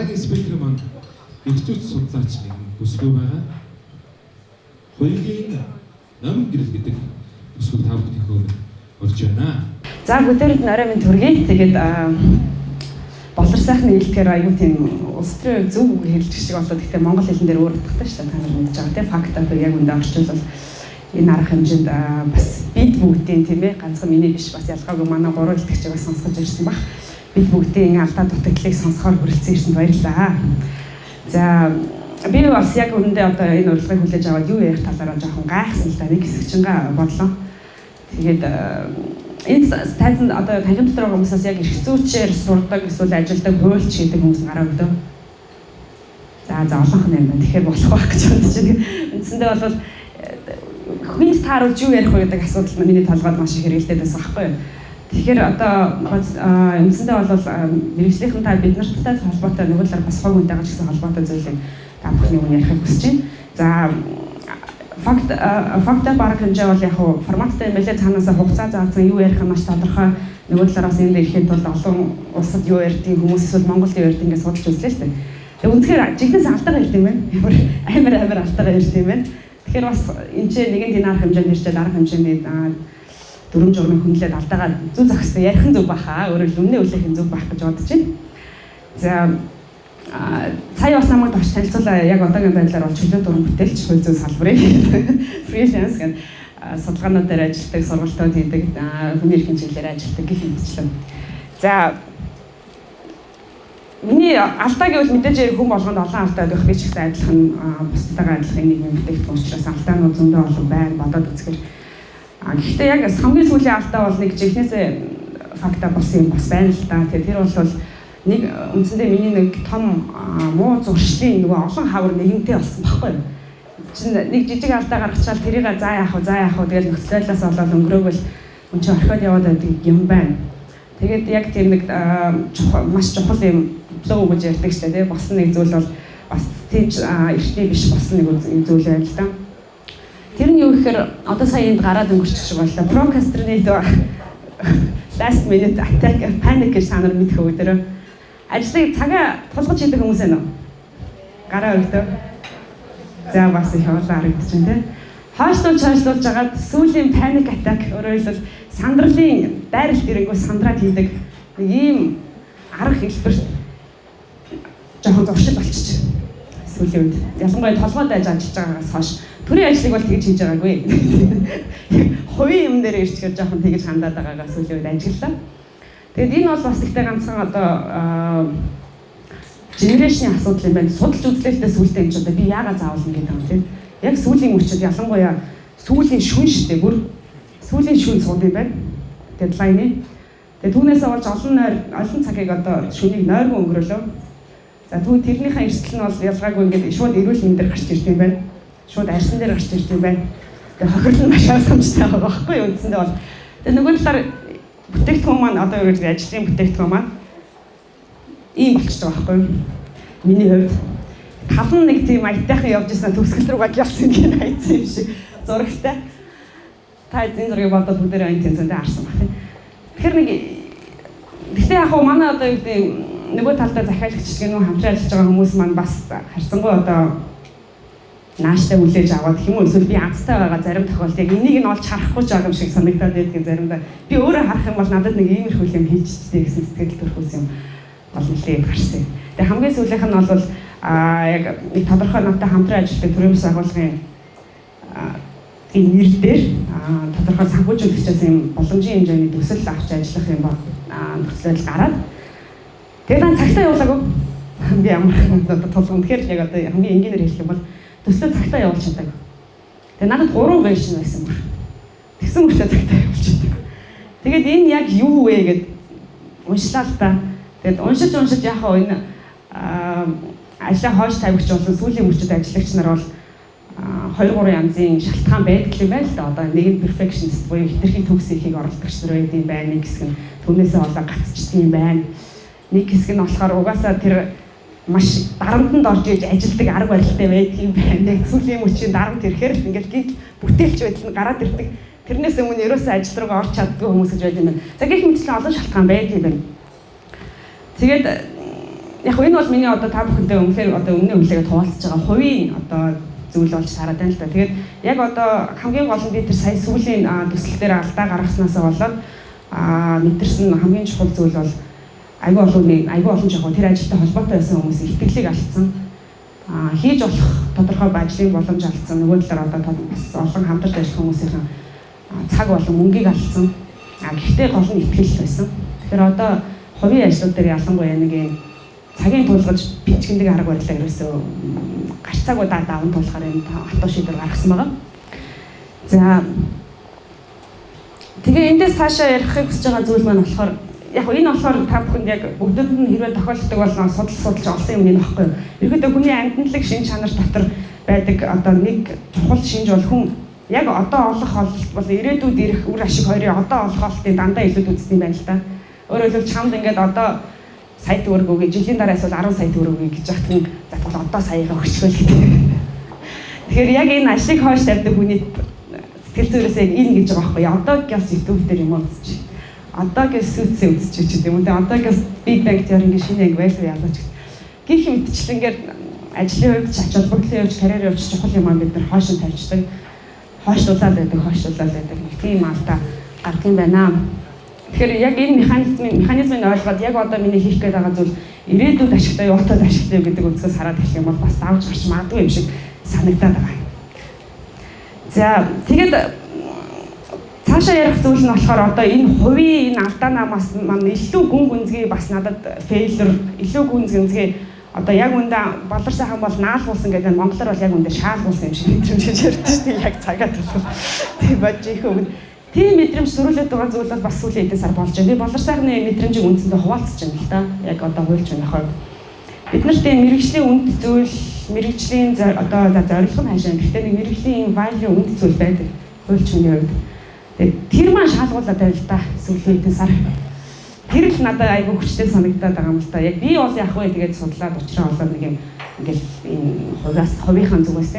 Дараагийн спикер маань эрх зүйч судлаач нэгэн бүсгүй байгаа. Хуйгийн номин гэрэл гэдэг бүсгүй та бүхний өмнө орж байна. За, бүгдээрэнд нь орой минь төргий. Тэгээд болор сайхны хэлдгээр аюу тийм улс төрийн зөв үг хэлж шиг болоод, гэхдээ монгол хэлэн дээр өөр утгатай шүү дээ. Та нар мэдж байгаа, тийм, факт одоо яг үндэ орчуулвал энэ арга хэмжээнд бас бид бүгдийн, тийм ээ, ганцхан миний биш, бас ялгаагүй манай гурван илтгэгчийг бас сонсгож ирсэн баг. Бид бүгдийн алдаа дутагдлыг сонсохоор хүрэлцэн ирсэнд баярлалаа. За, би бас яг үнэндээ одоо энэ урилгыг хүлээж аваад юу ярих талаараа жоохон гайхсан л да. Нэг хэсэг чингаа бодлоо. Тэгээд энэ тайзан одоо танхим дотор байгаа хүмүүсээс яг эрх зүйчээр сурдаг эсвэл ажилладаг, хуульч гэдэг хүмүүс гараа өгдөө. За, олонх нь юм байна. Тэгэхээр болох байх гэж бодож байна. Үндсэндээ бол хүнд тааруулж юу ярих вэ гэдэг асуудал миний толгойд маш их хэрэгэлдээд байсан байхгүй юу. Тэгэхээр одоо үндсэндээ бол мэргэжлийнхэн та бид нартай холбоотой, нөгөө талаар бас хувь хүнтэйгээ ч гэсэн холбоотой зүйлийг та бүхний өмнө ярихыг хүсэж байна. За, факта бараг хэмжээ бол яг хуу форматтай юм байлээ, цаанаасаа хугацаа заасан, юу ярих нь маш тодорхой. Нөгөө талаараас энд ирэхэд тулд олон улсад юу ярьдгийг хүмүүс эсвэл Монголд юу ярьдгийг ингээд судалж үзлээ л дээ. Тэгээ үнэхээр жинхэнэ алдаагаа ярьд юм байна. Ямар амар амар алдаагаа ярьд юм байна. Тэгэхээр бас энэ ч нэгэн тийм арга хэмжээнд ирчээд арга хэмжээний дүрм журмын хүндлээд алдаагаа зүг зохистой ярих нь зөв баха. Өөрөөр хэлбэл өмнө үлээх нь зөв байх гэж бодож байна. За, сая бас намайг товч танилцуулаа. Яг одоогийн байдлаар бол чөлөө дүрэм бүтээлч, хууль зүйн салбарын freelance гэх судалгаанууд дээр ажилладаг, сургалтууд хийдэг, хүний эрхийн чиглэлээр ажилладаг гэх мэтчлэн. За, миний алдаа гэвэл мэдээж хүн болгонд олон алдаа байх, би ч гэсэн адилхан, бусдтайгаа адилхан нийгмийн бүтээгдэхүүн учраас алдаанууд зөндөө олон байна бодоод үзэхээр. Гэхдээ яг хамгийн сүүлийн алдаа бол нэг жинхнээсээ факта болсон юм бас байна л да. Тэгэхээр тэр бол нэг үндсэндээ миний нэг том муу зуршлын нөгөө олон хавар нэгэнтэй болсон байхгүй юу? Чин нэг жижиг алдаа гаргачаал тэрийг за яах вэ, за яах вэ тэгэл нөхцөл байдлаас болоод өнгөрөөгөл үн чи орхиод яваад байдаг юм байна. Тэгээд яг тийм нэг чухал, маш чухал юм лөө гэж ярьдаг шүү дээ. Болсон нэг зүйл бол бас тийм эртний биш болсон нэг зүйл байна л да. Тэр нь юу гэхээр одоо сая энд гараад өнгөрчих шиг боллоо. Procrastinate, last minute attack, panic гэж та нар мэдэх үүдэрөө. Ажлыг цагаа тулгаж хийдэг хүмүүс байна уу? Гараа өгдөө. За, бас их олон харагдаж байна, тийм. Хойшлуулж хойшлуулж хагаад сүүлийн panic attack, өөрөөр хэлбэл сандралын дайралт ирэнгүү сандраад хийдэг нэг ийм арга хэлбэр жоохон зуршил болчих. Сүүлийн үед ялангуяа толгой дайж ажиллаж байгаагаас хойш төрийн ажлыг бол тэгж хийж байгаагүй. Хувийн юм дээр ирчихээр жоохон тэгж хандаад байгаагаа сүүлийн үед ажиглалаа. Тэгээд энэ бол бас ихтэй ганцхан одоо generation ы асуудал юм байна. Судалж үзлээ сүүлдээ энэ ч одоо би яагаад заавал ингэ гэдэг юм, тийм. Яг сүүлийн мөчөд, ялангуяа сүүлийн шүн штэ, бүр сүүлийн шүн сууд юм байна. Deadline ы. Тэгээд түүнээсээ болж олон нойр, олон цагийг одоо шүнийг нойргүй өнгөрөөлөө. За, тэрнийхээ эрсдэл нь бол ялгаагүй ингээд шууд эрүүл мэнд дээр гарч ирд юм байна. Шууд арьсан дээр гарч ирд юм байна. Тэгээ хохирол нь маш ойлгомжтой байгаа байхгүй юу үндсэндээ бол. Тэгээ нөгөө талаар бүтээгдэхүүн маань, одоо юу гэж, ажлын бүтээгдэхүүн маань ийм болчихж байгаа байхгүй юу? Миний хувьд тал нь нэг тийм аятайхан явж исэн, төгсгөл рүү явсан гин хайцсан юм шиг зурагтай. Та эзэн зургийг бодоод бүгдээрээ энэ тэнцэндээ харсан баг, тийм. Тэгэхээр нэг гэхдээ яг хуу манай одоо юу гэдэг нөгөө талдаа захиалагч гэх юм уу, хамтран ажиллаж байгаа хүмүүс маань бас харьцангуй одоо нааштай хүлээж аваад гэх юм уу, эсвэл би азтай байгаа зарим тохиолдолд яг энийг нь олж харахгүй ч байгаа юм шиг санагдаад байдгийн заримдаа. Би өөрөө харах юм бол надад нэг иймэрхүү юм хийчихтэй гэсэн сэтгэл төрхөөс юм бол нэлээд гарсан. Тэгээ хамгийн сүүлийнх нь бол яг нэг тодорхой надтай хамтран ажилладаг төрийн бас байгууллагын тийм нэр дээр тодорхой санхүүжүүлэгчээс юм боломжийн хэмжээний төсөл авч ажиллах юм ба нөхцөл байдал гараад тэгээд ан цагтаа явуулаагүй. Би ямар одоо тулгам, тэгэхээр яг одоо хамгийн энгийнээр хэлэх юм бол төслөө цагтаа явуулж чадаагүй. Тэгээ надад 3 version байсан бүр. Тэгсэн мөртлөө цагтаа явуулж чадаагүй. Тэгээд энэ яг юу вэ гэд уншлаа л та. Тэгээд уншиж уншиж яг хаа энэ ажлаа хойш тавигч болсон сүүлийн мөчөд ажиллагч нар бол 2 3 янзын шалтгаан байдаг юм байна л да. Одоо нэг нь perfectionist буюу хэтэрхий төгс хийхийг оролдогч нар байдаг юм байна. Нэг хэсэг нь түүнээсээ болоо гацчдаг юм байна. Нэг хэсэг нь болохоор угаасаа тэр маш дарамтанд орж иж ажилдаг арга барилтай байдаг юм байна. Яг сүүлийн мөчийн дарамт ирэхээр л ингээл гинт бүтээлч байдал нь гараад ирдэг. Тэрнээс өмнө ерөөсөө ажил руугаа орч чаддгүй хүмүүс гэж байдаг юм байна. За, гэх мэтлэн олон шалтгаан байдаг юм байна. Тэгээд Яг энэ бол миний одоо та бүхэнтэй өмнөхөр одоо өмнө хүлээгээд хуваалцаж байгаа хувийн одоо зүйл болж хараад байна л да. Тэгээд яг одоо хамгийн гол нь би тэр сая сүүлийн төсөл дээр алдаа гаргаснаас болоод мэдэрсэн хамгийн чухал зүйл бол айгүй олон айгүй олон жоо тэр ажилтай холбоотой байсан хүмүүсийн итгэлийг алдсан. Хийж болох тодорхой ажлын боломж алдсан. Нөгөө талаар одоо бас олон хамтарч ажиллах хүмүүсийн цаг болон мөнгийг алдсан. Гэхдээ гол нь итгэл байсан. Тэгэхээр одоо хувийн ажлууд дээр ялангуяа нэг юм цагийн тулгаж бичгэндэг арга барилаа ерөөсөө гарцаагүй даван туулахаар энэ хатуу шийдвэр гаргасан байгаа. За, тэгээ эндээс цаашаа ярихыг хүсэж байгаа зүйл маань болохоор яг энэ болохоор та бүхэнд яг бүгдэд нь хэрвээ тохиолддог бол судалж олсон юм нөхгүй юу. Ерөнхийдөө хүний амьтналаг шинж чанар дотор байдаг одоо нэг чухал шинж бол хүн яг одоо олох ололт бол ирээдүйд ирэх үр ашиг хоёрын одоо олох ололтын дандаа илүүд үздэг юм байна л да. Өөрөөр хэлбэл чамд ингээд одоо сая төгрөг өгье, жилийн дараа эсвэл 10 сая төгрөг өгье гэж яхад хүн затгал одоо саягаа өгчгөө л гэдэг. Тэгэхээр яг энэ ашиг хойш тавьдаг хүний сэтгэл зүрээс яг энэ гэж байгаа байхгүй юу. Одоо гяс YouTube дээр юм үзчих. Одоо гяс Suits-ээ үзчих ч гэдэг юм уу. Тэгээ одоо гяс Big Bang Theory ингэ шинэ анги байлгүй ялаач. Гэх мэтчлэнгээр ажлын хувьд, ач холбогдлын хувьд, карьерийн хувьд чухал юм аа бид нар хойш нь тавьчихдаг. Хойшлуулаад байдаг, хойшлуулаад байдаг. Нэг тийм алдаа гардаг юм байна. Тэгэхээр яг энэ механизмыг ойлгоод яг одоо миний хийх гээд байгаа зүйл ирээдүйд ашигтай юу, отод ашигтай юу гэдэг өнцгөөс хараад эхлэх юм бол бас давж гарч магадгүй юм шиг санагдаад байгаа. За, тэгээд цаашаа ярих зүйл нь болохоор одоо энэ хувийн энэ алдаанаас маань илүү гүн гүнзгий бас надад failure, илүү гүн гүнзгий одоо яг үндэ Балар сайхан бол наалгуулсан гэдэг нь монголоор бол яг үндэ шаалгуулсан юм шиг мэдрэмж ярьдэн шүү дээ, яг цагаад бол тийм бодж их өгнө. Тийм мэдрэмж сөрүүлээд байгаа зүйл бол бас сүүлийн хэдэн сар болж байна. Би Балар сайхны мэдрэмжийг үндсэндээ хуваалцаж байна л да. Яг одоо хуульч хүний хувьд. Бид нарт энэ мэргэжлийн үнд зүйл, мэргэжлийн одоо зорилго нь хаашаа. Гэхдээ нэг мэргэжлийн value үнд зүйл байдаг хуульч хүний хувьд. Тэгээд тэр маань шаалгуулаад байна л да сүүлийн хэдэн сар. Тэр л надад айгүй хүчтэй санагдаад байгаа юм л та. Яг би бол яг вэ тэгээд судлаад учраа олоод нэг юм ингээл энэ хувиас хувийнхаа зүгээс.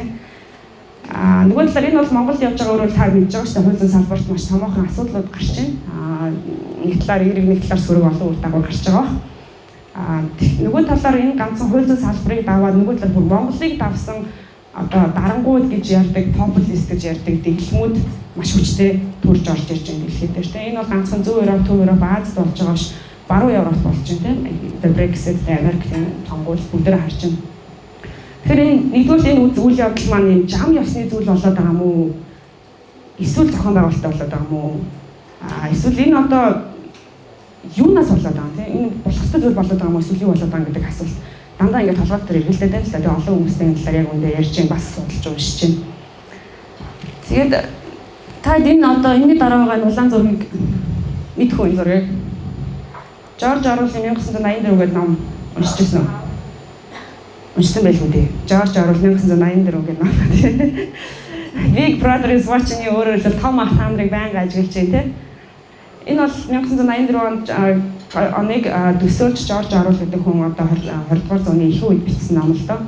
Нөгөө талаар энэ бол Монголд явж байгаа өөрөөр та мэдж байгаа шүү дээ. Хууль зүйн салбарт маш томоохон асуудлууд гарч байна. Нэг талаар эерэг, нэг талаар сөрөг олон үр дагавар гарч байгаа. Нөгөө талаар энэ ганцхан хууль зүйн салбарыг даваад нөгөө талаар бүр Монголыг давсан одоо дарангуул гэж ярьдаг, популист гэж ярьдаг дэглэмүүд маш хүчтэй төрж орж ирж байна дэлхийд дээр тийм. Энэ бол ганцхан Зүүн Европ, Төв Европ, Азид болж байгаа биш, Баруун Европт болж байна тийм. Одоо Brexit, Америкийн тонгуул бүгдээр харж байна. Тэгэхээр энэ нэгдүгээр энэ үйл явдал маань юм жам ёсны зүйл болоод байгаа юм уу? Эсвэл зохион байгуулалттай болоод байгаа юм уу? Эсвэл энэ одоо юунаас болоод байгаа юм тийм? Энэ болох ёстой зүйл болоод байгаа юм уу? Эсвэл юу болоод байгаа юм гэдэг асуулт дандаа ингээд толгой дээр эргэлдээд байна л да. Тэгээ олон хүмүүстэй энэ талаар яг үндэ ярьж байна, бас судалж уншиж байна. Тэгээд та энэ одоо энэний дараа байгаа улаан зургийг мэдэх үү, энэ зургийг? Жорж Оруэллын 1984 гэдэг ном уншиж байсан уу? Уншсан байлгүй дээ. Жорж Оруэлл 1984 гэдэг ном. Big Brother is watching you, өөрөөр хэлбэл том ах та нарыг байнга ажиглаж байна тийм. Энэ бол 1984 оныг төсөөлж Жорж Оруэлл гэдэг хүн одоо 20 дугаар зууны ихэнх үед бичсэн ном л доо.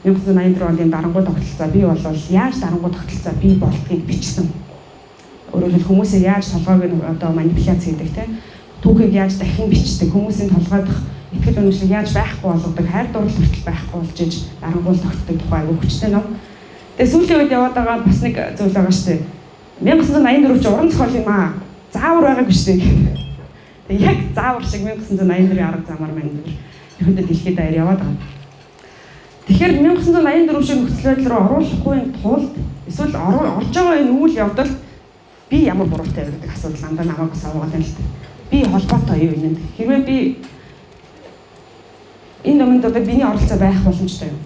1984 онд дарангуй тогтолцоо бий болвол яаж дарангуй тогтолцоо бий болдгийг бичсэн. Өөрөөр хэлбэл хүмүүсээ яаж толгойг нь одоо манипуляц хийдэг тийм. Түүхийг яаж дахин бичдэг, хүмүүсийн толгой дох итгэл үнэмшлийг яаж байхгүй болгодог, хайр дурлал хүртэл байхгүй болж иж дарангуул тогтдог тухай айгүй хүчтэй ном. Тэгээ сүүлийн үед яваад байгаа бас нэг зүйл байгаа шүү дээ. 1984 чи уран зохиол юм аа. Заавар байгаагүй шүү дээ. Тэгээ яг заавар шиг 1984-ийн арга замаар маань ерөнхийдөө дэлхийд даяар яваад байгаа. Тэгэхээр 1984 шиг нөхцөл байдал руу оруулахгүй тулд эсвэл орж байгаа энэ үйл явдалд би ямар буруутай вэ гэдэг асуудал дандаа намайг бас аваад байна л та. Би холбоотой юу энэнд? Хэрвээ би энэ номонд одоо биний оролцоо байх боломжтой юм.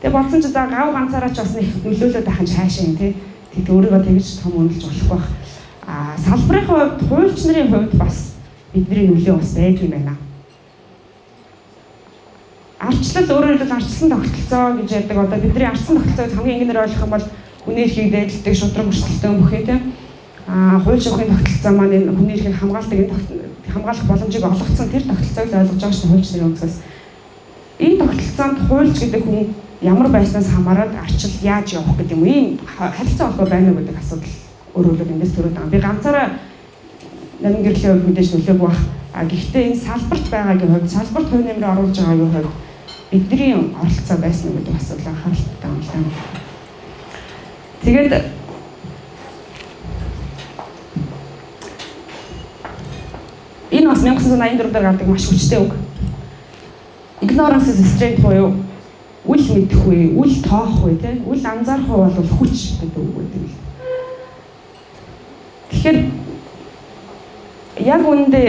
Тэгээ бодсон чи за гав ганцаараа ч бас нэг нөлөөлөд байх нь цаашаа юм тий. Тэгэд өөрийгөө тэгж том үнэлж болохгүй байх. Салбарын хувьд, хуульч нарын хувьд бас бидний нөлөө бас байдаг юм байна. Ардчлал, өөрөөр хэлбэл ардчилсан тогтолцоо гэж ярьдаг. Одоо бидний ардчилсан тогтолцоог хамгийн энгийнээр ойлгох юм бол хүний эрхийг дээдэлдэг, шударга өрсөлдөөн бүхий тийм. Хууль шүүхийн тогтолцоо маань энэ хүний эрхийг хамгаалдаг, энэ хамгаалах боломжийг олгоцсон тэр тогтолцоог л ойлгож байгаа шүү дээ хуульч нарын өнцгөөс. Энэ тогтолцоонд хуульч гэдэг хүн ямар байснаас хамаарат арчил яаж явах гэдэг юм уу? Ийм харилцаа холбоо байна уу гэдэг асуудал өөрөөр эндээс төрөөд байгаа. Би ганцаараа Нарийн гэрлийн хувьд мэдээж нөлөөгүй бах. А гэхдээ энэ салбарт байгаагийн хувьд, салбарт хувь нэмрээ оруулж байгаагийн хувьд бидний оролцоо байсан гэдэг асуудал анхааралтай юм л да. Тэгээд энэ бас 1984 дээр гардаг маш хүчтэй үг. Ignorance is strength буюу үл мэдэхгүй, үл тоохгүй, тий, үл анзаарахгүй бол хүч гэдэг үг байдаг л. Тэгэхээр яг үүндээ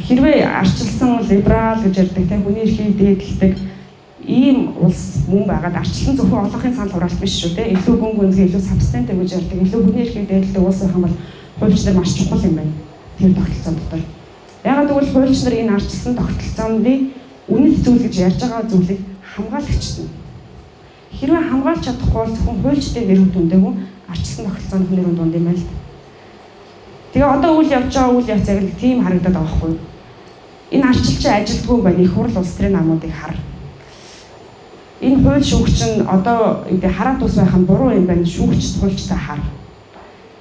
хэрвээ арчилсан либерал гэж ярьдаг, тий, хүний эрхийг дээдэлдэг ийм улс мөн байгаад арчилсан зөвхөн олонхын санал хураалт биш шүү, тий, илүү гүн гүнзгий, илүү substantive гэж ярьдаг, илүү хүний эрхийг дээдэлдэг улс байх юм бол хуульч нар маш чухал юм байна. Тэр тогтолцоон дотор. Яагаад гэвэл хуульч нар энэ арчилсан тогтолцооны үнэт зүйл гэж ярьж байгаа зүйлийг хамгаалагчд нь. Хэрвээ хамгаалж чадахгүй бол зөвхөн хуульчдын нэр хүнд үндээгүй арчилсан тогтолцооны нэр хүнд унд юм байна л. Тэгээ одоо үйл явж байгаа үйл явц яг л тийм харагдаад байгаа байхгүй юу? Энэ арчилчин ажилтгүй байна. Их хурл улс төрийн намуудыг хар. Энэ хууль шүүгч нь одоо гэдэг хараа тус байх нь буруу юм байна. Шүүгч хуульчтай хар.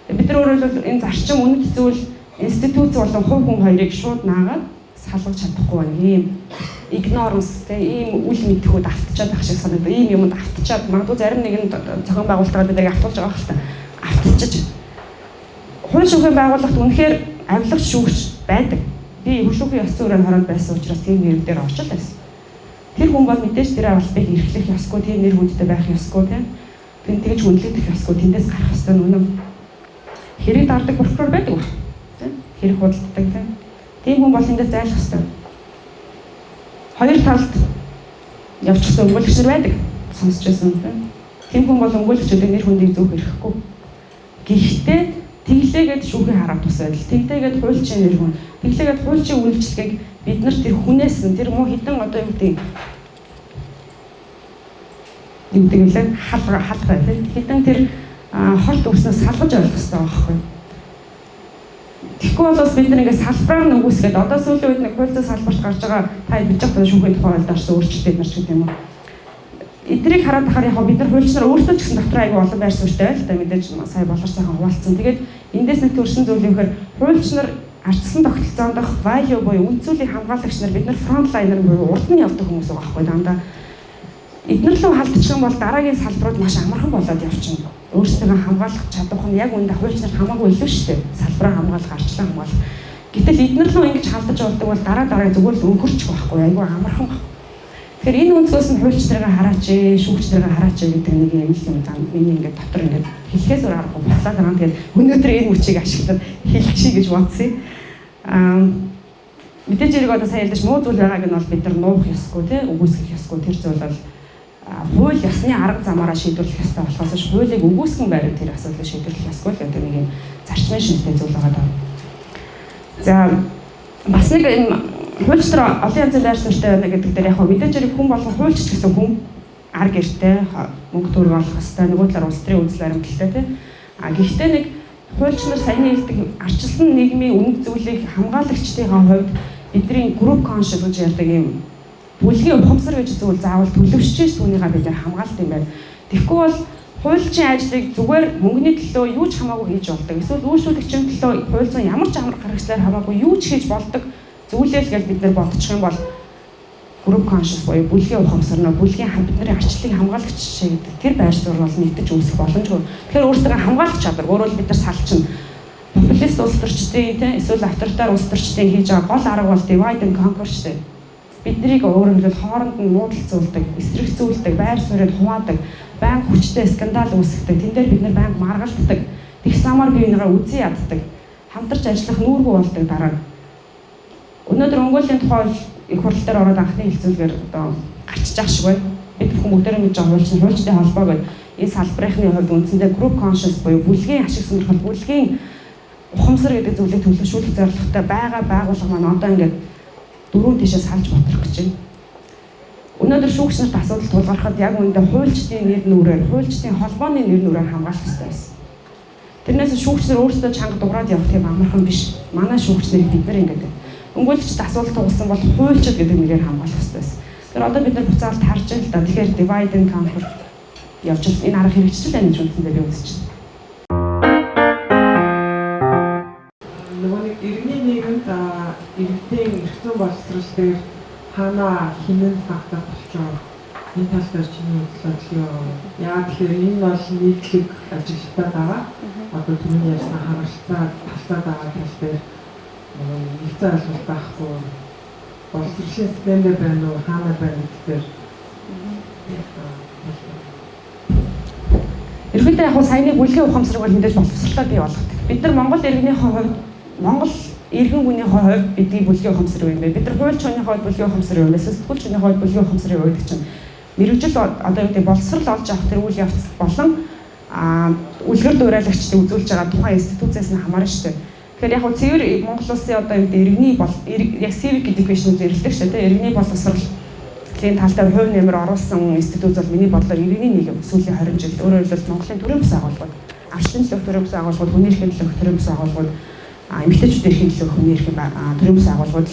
Бид нар өөрөөр хэлбэл энэ зарчим үнэт зүйл институц болон хувь хүн хоёрыг шууд наагаад салгаж чадахгүй байна. Ийм ignorance те ийм үл мэдэхүүд автчаад байх шиг санагдав. Ийм юмд автчаад магадгүй зарим нэгэн зохион байгуулалтаар бид нарыг автуулж байгаа хэл та. Автчиж. Хууль шүүхийн байгууллагт үнэхээр авилгач шүүгч байдаг. Би шүүхийн ёс зүйн хороонд байсан учраас тийм хэрэг дээр орж л байсан. Тэр хүн бол мэдээж тэр албыг эрхлэх ёсгүй, тийм нэр хүндтэй байх ёсгүй тийм. Тэн тэгж хүндлэгдэх ёсгүй, тэндээс гарах ёстой нь үнэн. Хэрэг дардаг прокурор байдаг ба. Тийм. Хэрэг худалддаг тийм. Тийм хүн бол тэндээс зайлах ёстой. Хоёр талд явчихсан өмгөөлөгч нар байдаг. Сонсч байсан тийм. Тийм хүн бол өмгөөлөгчүүдийн нэр хүндийг зөөх эрхэхгүй. Гэхдээ тэглээгээд шүүхийн хараа тус байдал, тэглээгээд хуульчийн нэр хүн, тэглээгээд хуульчийн үйлчлэгийг бид нар тэр хүнээс нь тэр муу хідэн одоо юу гэдэг вэ? Халга тийм. Хідэн тэр хорт өвснөөс салгаж ойлгох хэрэгтэй байхгүй. Тэгэхгүй бол бас бид нар ингээд салбараар нь үгүйсгээд одоо сүүлийн үед нэг хууль зүйн салбарт гарч байгаа та бид ч одоо шүүхийн тухай хуульд орсон өөрчлөлт эднэр ч гэдэг юм уу. Эдрийг хараад байхаар яг бид нар хуульч нар өөрсдөө ч гэсэн дотор айгүй олон байр суурьтай байл та мэдээж сая болор сайхан хуваалцсан. Тэгээд эндээс нэг төрсэн зүйл юм хэрэг хуульч нар арчсан тогтолцоонд дах value буюу үнд зүйлийг хамгаалагч нар бид нар front liner буюу урд нь явдаг хүмүүс байгаа байхгүй дандаа. Эднэр лөө халдчих юм бол дараагийн салбарууд маш амархан болоод явчихна. Өөрсдөө хамгаалах чадвах нь яг үүндээ хуульч нарт хамаагүй илүү шүү дээ. Салбараа хамгаалах, арчлан хамгаалах. Гэтэл эднэр лөө ингэж халдаж болдог бол дараа зүгээр л өнгөрчих байхгүй айгүй амархан баг. Тэгэхээр энэ өнцгөөс нь хуульч нарыг хараач, шүүгч нарыг хараач гэдэг нэг юм л юм зам миний ингээд дотор ингээд хэлэхээс өөр аргагүй боллоо дараа. Тэгээд өнөөдөр энэ мөчийг ашиглаад хэлчихье гэж бодсон. Мэдээж хэрэг одоо сая ярьдаш муу зүйл байгааг нь бол бид нар нуух ёсгүй тий, үгүйсгэх ёсгүй. Тэр зүйл бол хууль ёсны арга замаараа шийдвэрлэх ёстой болохоос ш хуулийг үгүйсгэн байрыг тэр асуудлыг шийдвэрлэх ёсгүй л гэдэг нэг юм зарчмын шинжтэй зүйл байгаа даа. За бас нэг юм хуульч нар олон янзын байр суурьтай байна гэдэг дээр яг мэдээж хэрэг хүн болгон хуульч ч гэсэн хүн ар гэртэй мөнгө төгрөг олох ёстой, нөгөө талаар улс төрийн үзэл баримталтай тий. А гэхдээ нэг хуульч нар саяны хэлдэг арчилсан нийгмийн үнэт зүйлийг хамгаалагчдын хувьд бидний group conscious гэж ярьдаг юм бүлгийн ухамсар гэж зүйл заавал төлөвшөж түүнийгээ бид нар хамгаалт юм байна. Тэгэхгүй бол хуульчийн ажлыг зүгээр мөнгөний төлөө юу ч хамаагүй хийж болдог. Эсвэл үйлчлүүлэгчийн төлөө хууль зүйн ямар ч амар гаргацлаар хамаагүй юу ч хийж болдог зүйлээ л гэж бид нар бодчих юм бол group conscious буюу бүлгийн ухамсар нөө бүлгийн бидний арчлалыг хамгаалагч жишээ гэдэг тэр байр суурь бол нэгдэж үүсэх боломжгүй. Тэгэхээр өөрсдөө хамгаалах чадвар өөрөөр бид нар салчна. Популист улс төрчдийн тийм эсвэл авторитар улс төрчдийн хийж байгаа гол арга бол divide and conquer шүү дээ. Биднийг өөрөөр хэлбэл хооронд нь муудалцуулдаг, эсрэгцүүлдэг, байр суурийг хуваадаг, байнга хүчтэй скандал үүсгэдэг. Тэн дээр бид нар байнга маргалддаг. Тэгс замаар бие биенийгээ үзий яддаг. Хамтарч ажиллах нүүргүй болдог дараа нь. Өнөөдөр өмгөөллийн тухай их хурал дээр ороод анхны хэлцүүлгээр одоо гарчиж ах шиг байна. Бид бүхэн бүгдээрээ мэдж байгаа хуульчин хуульчдын холбоо гэдэг энэ салбарынхны хувьд үндсэндээ group conscious буюу бүлгийн ашиг сонирхол, бүлгийн ухамсар гэдэг зүйлийг төлөвшүүлэх зорилготой байгаа байгууллага маань одоо ингээд дөрөв тийшээ салж ботрох гэж байна. Өнөөдөр шүүгч нарт асуудал тулгархад яг үүндээ хуульчдын нэр нүрээр, хуульчдын холбооны нэр нүрээр хамгаалах хэрэгтэй байсан. Тэрнээс шүүгч нар өөрсдөө чанга дуграад явах тийм амархан биш. Манай шүүгч нарыг бид нар ингээд өмгөөлөгчд асуудал тулсан бол хуульчид гэдэг нэрээр хамгаалах хэрэгтэй байсан. Тэр одоо бид нар буцаалт харж байна л да. Тэгэхээр divide and conquer явж энэ арга хэрэгжиж л байна гэж үндсэндээ би үзэж байна. Нөгөө нэг иргэний нэг зүйн боловсрол дээр хаана хинэн фактор болчихоо энэ тал дээр чиний үзэл бодол юу вэ? Яагаад тэгэхээр энэ бол нийтлэг ажиглалтаа байгаа. Одоо түрүүний ярьсан хагалцаа талцаа байгаа тал дээр нэгцэн ойлголт байхгүй. Боловсролын систем дээр байна уу, хаана байна гэдэг дээр. Ерөнхийдөө яг саяны бүлгийн ухамсарыг бол мэдээж боловсролоор бий болгодог. Бид нар Монгол иргэнийхээ хувьд, Монгол иргэн хүний хувьд бидний бүлгийн ухамсар юу юм бэ? Бид нар хуульч хүний хувьд бүлгийн ухамсар юу юм бэ? Сэтгүүлч хүний хувьд бүлгийн ухамсар юу гэдэг чинь мэрэгжил одоо юу гэдэг боловсрол олж авах тэр үйл явц болон үлгэр дуурайлагчдыг үзүүлж байгаа тухайн институцээс нь хамаарна шүү дээ. Тэгэхээр яг цэвэр Монгол улсын одоо юу гэдэг иргэний бол яг civic education гэж нэрлэдэг шүү дээ. Иргэний боловсролын тал дээр хувь нэмэр оруулсан институт бол миний бодлоор иргэний нийгэм сүүлийн 20 жил өөрөөр хэлбэл Монголын төрийн бус агуулгууд, арчлын төлөөх төрийн бус агуулгууд, хүний эрхийн төлөөх төрийн бус агуулгууд, эмэгтэйчүүдийн эрхийн төлөөх хүний эрхийн төрийн бус агуулгууд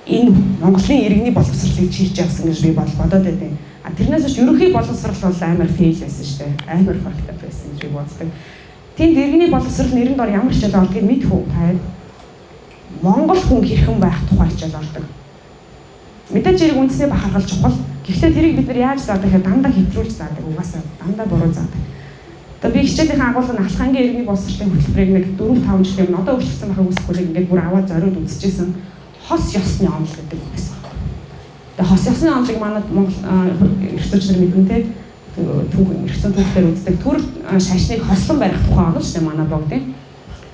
энэ Монголын иргэний боловсролыг чирж явсан гэж би бодоод байдیں۔ А тэрнээс биш ерөнхий боловсрол бол амар fail байсан шүү дээ. Амар fucked up байсан гэж би боддог. Тэнд иргэний боловсрол нэрэн дор ямар хичээл ордгийг мэдэх үү та? Монгол хүн хэрхэн байх тухай хичээл ордог. Мэдээж хэрэг үндэсний бахархал чухал. Гэхдээ тэрийг бид нар яаж заадаг гэхээр дандаа хэтрүүлж заадаг. Угаасаа дандаа буруу заадаг. Одоо би хичээлийнхээ агуулга нь Алхангийн иргэний боловсролын хөтөлбөрийг нэг 4 5 жилийн өмнө одоо өөрчлөгдсөн байхыг үсэхгүй ингээд бүр аваад зориуд үзчихсэн. Хос ёсны онол гэдэг үг байсан. Тэгээ хос ёсны онолыг манай Монгол эрх зүйч нар мэднэ те. Түүх эрх зүйн түүхтэр үздэг. Төр шашныг хослон барих тухай онол шүү дээ манай богдын.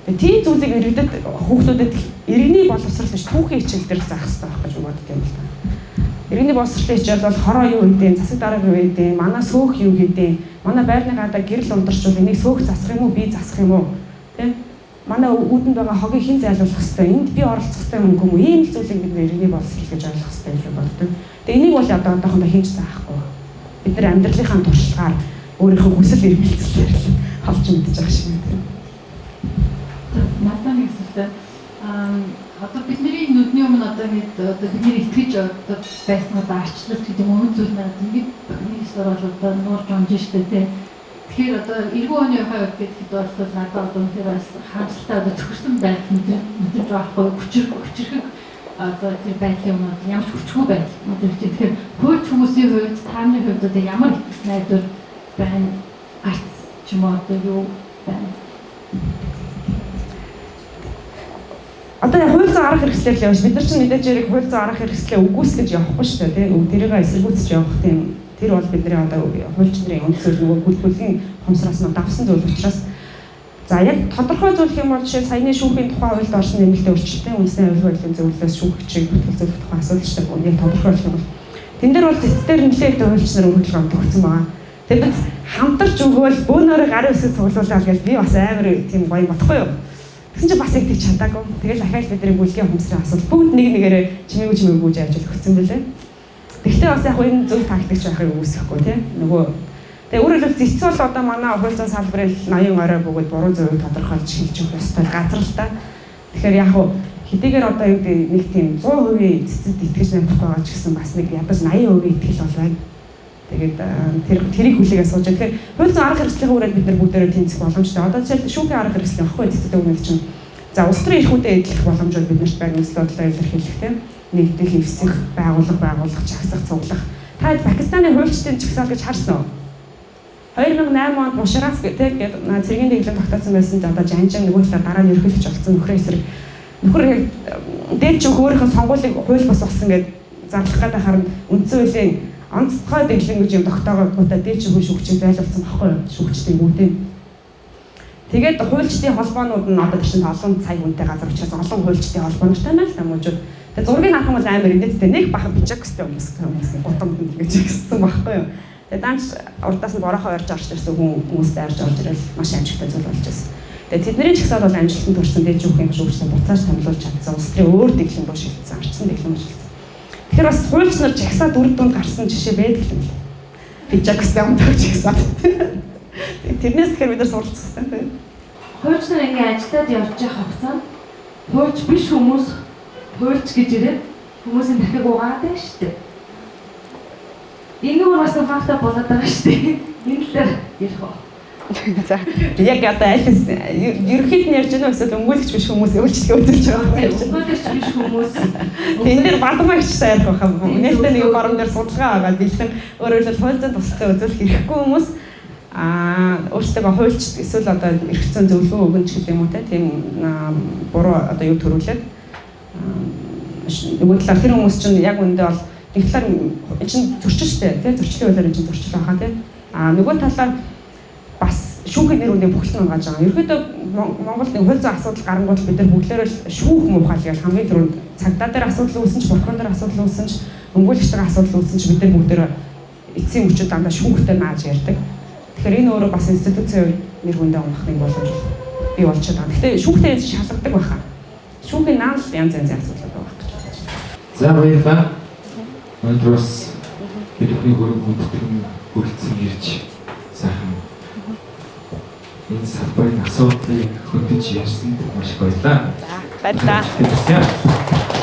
Тэгээ тийм зүйлийг иргэдэд хүүхдүүдэд иргэний боловсрол биш түүхийн хичээл дээр заах хэрэгтэй байх гэж боддог юм л та. Иргэний боловсролын хичээл бол хороо юу гэдэг, засаг дарга юу гэдэг, манай сөөх юу гэдэг, манай байрны гадаа гэрэл ундарчвал энийг сөөх засах юм уу, би засах юм уу? Тэ? Манай үүдэнд байгаа хогийг хэн зайлуулах хэвтэй, энд би оролцох хэвтэй юм уу? Ийм л зүйлийг бид иргэний боловсрол гэж ойлгох хэвтэй гэж боддог. Тэгээ энийг бол одоо одоохондоо хийж заахгүй. Бид нар амьдралынхаа туршлагаар өөрийнхөө хүсэл эрмэлзлээр л олж мэдэж байгаа шиг байна. Надад нэг асуулт. Одоо бидний нүдний өмнө одоо бид одоо бидний итгэж одоо байсан одоо арчлал гэдэг юм уу зүйл надад ингээд нэг ёсоор бол одоо нуурж унж штэ тий. Тэгэхээр одоо 90 оны хувьд гэхэд бол надад одоо үнэхээр бас харамсалтай одоо цөхөрсөн байдал мэдэрч байгаа байхгүй хүчрэх одоо тэр байдлын өмнө ямар ч хүчгүй байдал мэдэрч. Тэгэхээр хууч хүмүүсийн хувьд та нарын хувьд одоо ямар итгэл найдвар байна гарц ч юм уу одоо юу байна? Одоо хууль зүйн арга хэрэгслээр л явж бид нар чинь мэдээж хэрэг хууль зүйн арга хэрэгслээ үгүйсгэж явахгүй шүү дээ тийм тэрийг эсэргүүцэж явах тийм тэр бол бидний одоо хуульч нарын үндсэл нөгөө гүлгүлгийн хомсроос нь давсан зүйл учраас за яг тодорхой зүйл гэх юм бол жишээ саяны шүүхийн тухай хуульд орсон нэмэлтийн өөрчлөлтийн үндэсний аюулгүй байдлын зөвлөлөөс шүүгчийг бүртгэл зөвлөх тухай асуудал шүү дээ яг тодорхой болох юм бол тэн дээр бол цэцдэр нэлээд хуульч нар өргөдөл гамт өгсөн байгаа. Тэр биз хамтарч өгөөл бөөнөрөө гарын үсэг цуглуулаад гэж би бас амар тийм гоё бодохгүй юу. Тэгсэн чинь бас яг тэг чадаагүй. Тэгэл дахиад бидний бүлгийн ухамсарын асуудал бүгд нэг нэгээрээ чимээгүй чимээгүй явж өгсөн бэлээ. Тэгвэл бас яг энэ зөв тактикч байхыг үүсэхгүй тий. Нөгөө тэгээ өөрөөр хэлбэл зэц бол одоо манай хууль зүйн салбарын ноён орой бөгөөд буруу зөвийг тодорхойлж хэлж өгөх ёстой газар л та. Тэгэхээр яг хуу хэдийгээр одоо юу гэдэг нэг тийм 100% цэцэд итгэж найдахгүй байгаа ч гэсэн бас нэг ядаж 80% итгэл бол байна. Тэгээд тэрийг хүлээгээ сууж. Тэгэхээр хууль зүйн арга хэрэгслийн үрээд бид нар бүгдээрээ тэнцэх боломжтой. Одоо жишээл шүүхийн арга хэрэгсэл багхгүй цэцэд өгнөл чинь. За улс төрийн эрхүүдээ эдлэх боломжууд бид нарт байна. Үзэл бодлоо илэрхийлэх тийм нэгдэх, эвсэх, байгууллага, чагсах, цуглах. Та Пакистаны хуульчдын чагсаал гэж харсан уу? 2008 онд Мушараф гэдэг цэргийн дэглэм тогтоосон байсан ч одоо жанжин нөгөө талаар дараа нь ерөнхийлөгч болсон нөхрөө эсрэг нөхөр яг дээд ч өөрийнх нь сонгуулийг хууль бус болсон гэд зарлах гээд байхаар нь үндсэн хуулийн онцгой дэглэм гэж юм тогтоогоогоотаа дээд шүүхийн шүүгчийг зайлуулсан багхгүй юу? Шүүгчдийн гүтээ. Тэгээд хуульчдын холбоонууд нь одоо чинь олон сая хүнтэй газар учраас олон хуульчдын холбоо нартай байна л да мужууд. Тэгээд зургийг харах юм бол амар инээдтэй нэг бахан бичиг гэстэй хүмүүс гутамд ингэж гисэн багхгүй юу? Тэгээд даанч урдаас нь борохоо орж орж ирсэн хүмүүс дайрж орж ирэл маш амжилттай зүйл болж байсан. Тэгээд тэдний чагсаал бол амжилтанд хүрсэн дээд шүүхийн шүүгчдээ буцааж томилуулж чадсан. Улс төрийн өөр дэглэм рүү шилжсэн, арчсан дэглэм рүү шилжсэн. Тэгэхээр бас хуульч нар жагсаа дүр дунд гарсан жишээ байдаг юм л. Пижак гэсэн өмдөг жагсаа. Тэрнээс тэгэхээр бид нар суралцах хэрэгтэй тийм. Хуульч нар ингээ ажиллаад явж байгаа хугацаанд хуульч биш хүмүүс хуульч гэж ирээд хүмүүсийн дахиг угаад байна шүү дээ. Энэ өөр бас факта болоод байгаа шүү дээ. Энэ талаар ярих уу? За яг одоо аль ерөнхийд нь ярьж байна уу эсвэл өмгөөлөгч биш хүмүүс үйлчлэгээ үзүүлж байгаа юм ярьж байна. Өмгөөлөгч биш хүмүүс. Энэ дээр бадмагч сайн ярих байхаа. Нээлттэй нэг форум дээр судалгаа байгаа. Бэлэн өөрөөр хэлбэл хууль зүйн тусалцаа үзүүлэх эрхгүй хүмүүс өөрсдөө хуульч эсвэл одоо эрх зүйн зөвлөгөө өгөн ч гэдэг юм уу те тийм буруу одоо юу төрүүлээд нөгөө талаар тэр хүмүүс чинь яг үндэ бол нэг талаар эн чинь зөрчил штэ тий зөрчлийн хуулиар эн чинь зөрчил байхаа тий нөгөө талаар бас шүүхийн нэр хүндээ бүхэл нь унгааж байгаа. Ерөнхийдөө Монголд нэг хууль зүйн асуудал гарангуут бид нар бүгдээрээ л шүүх муухай л гэж хамгийн түрүүнд цагдаа дээр асуудал үүсэн ч прокурор дээр асуудал үүсэн ч өмгөөлөгчтэй асуудал үүсэн ч бид нар бүгдээрээ эцсийн мөчөд дандаа шүүхтэй нааж ярьдаг. Тэгэхээр энэ өөрөө бас институцийн хувьд нэр хүндээ унах нэг боломж бий болчиход байгаа. Гэхдээ шүүхтэй шалгадаг байхаа. Шүүхийн наан л янз янзын асуудал байгаа гэж бодож байна. За баярлалаа. Өнөөдөр бас бидний хөрөнгө хүндэтгэн хүрэлцэн ирж сайхан энэ салбарын асуудлыг хөндөж ярьсанд маш их баярлалаа. За баярлалаа. Тэгэхээр